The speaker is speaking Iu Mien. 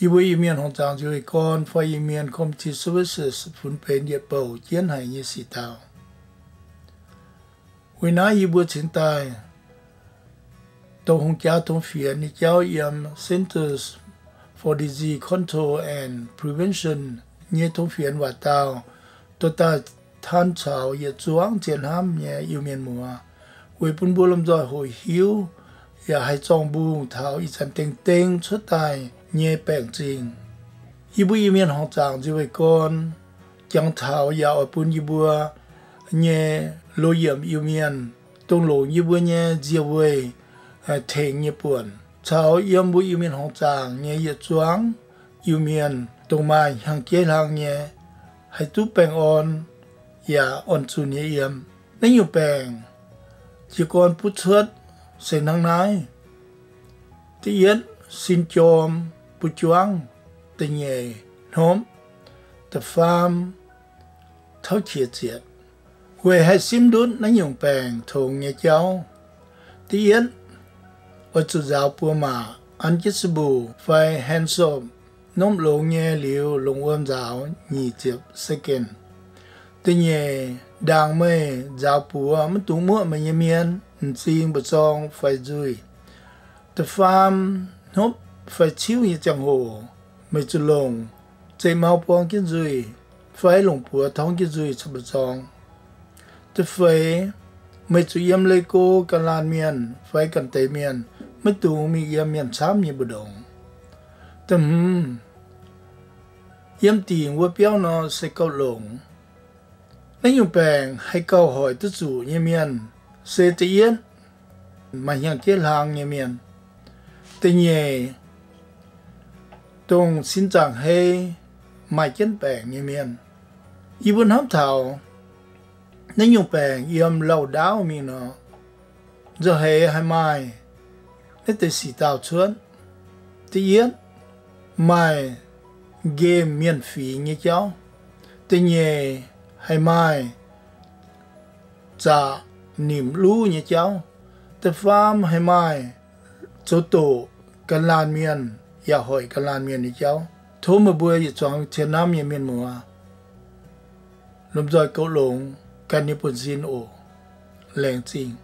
Yie mbuo Iu-Mienh horngc zaangc nziouv weic gorn fai Iu-Mienh Community Services funx benx yietc bouc jienv haic nyei sic dauh. Weic naaiv yie mbuo cingx daaih dongh hungh jaav tong fienx nyei jauv yiem Centers for Disease Control and Prevention nyei tong fienx waac dauh dorh daaih taan caux yietc zuangx zien hnamv nyei Iu-Mienh muoz, weic bun mbuo lomh nzoih hoqc hiuv yaac haih zorng-mbungh taux ih zanc dengh dengh cuotv daaih nyei baengc zingh. Yie mbuo Iu-Mienh horngc zaangc nziouv weic gorn jangx taux yaac oix bun yie mbuo nyei loz-yiemc Iu-Mienh, dongh longc yie mbuo nyei nzie weih tengx nyei buonc, caux yiem mbuo Iu-Mienh horngc zaangc nyei yietc zuangx Iu-Mienh, dongh maaih hnyangx-jeiv hlang nyei, haih duqv baengh orn yaac orn-zunh nyei yiem. Naaiv nyungc baengc jiez gorn butv cuotv se hnangv naaiv. Da'yietv, sin jorm buv juangv. Da'nyeic, hnopv. Da'faam, tauv qiex zietc. Weic haih simv ndutv naaiv nyungc baengc tongx nyei jauv, da'yietv, oix zuqc nzaaux buo maac, an jienv สบู่ fai แฮนด์โซป nopv longx nyei liuz longc wuom nzaaux nyic ziepc เซคันด์. Da'nyeic, ndaangc meih nzaaux buoz maiv dungx muoqv meih nyei mienh, m'zing, mba'zorng fai nzuih. Da'faam, hnopv fai ciuv nyei ziangh hoc meih zuqc longc zeqc mau buang jienv nzuih fai longc buoz torngv jienv nzuih caux mba'zorng. Da'feix, meih zuqc yiem leih go gan laanh mienh fai ganh deix mienh, maiv dungx mingh yiem mienh camv nyei mbu'ndongx. Da'hmz, yiem dingc wuov biauv nor se gauh longx. Naaiv nyungc baengc haih gauh hoic duqv zuqc nyei mienh se da'yietv, maaih hnyangx-jeiv hlang nyei mienh. Da'nyeic, dongh sin zaangc hei maaih jienv baengc nyei mienh. Yie mbuo hnamv taux naaiv nyungc baengc yiem lauh ndaauv mingh nor, nzauh heix haih maaih naaiv deix sic dauh cuotv. Da'yietv, maaih nqemh mienh fingx nyei jauv. Da'nyeic, haih maaih zaqc nimc luv nyei jauv. Da'faam, haih maaih zoux doqc gan laanh mienh yaac hoic gan laanh mienh nyei jauv. Tov meih mbuo yietc zuangx cien hnamv nyei mienh muoz lomh nzoih goux longx ganh nyei buonv-sin oc. Laengz zingh.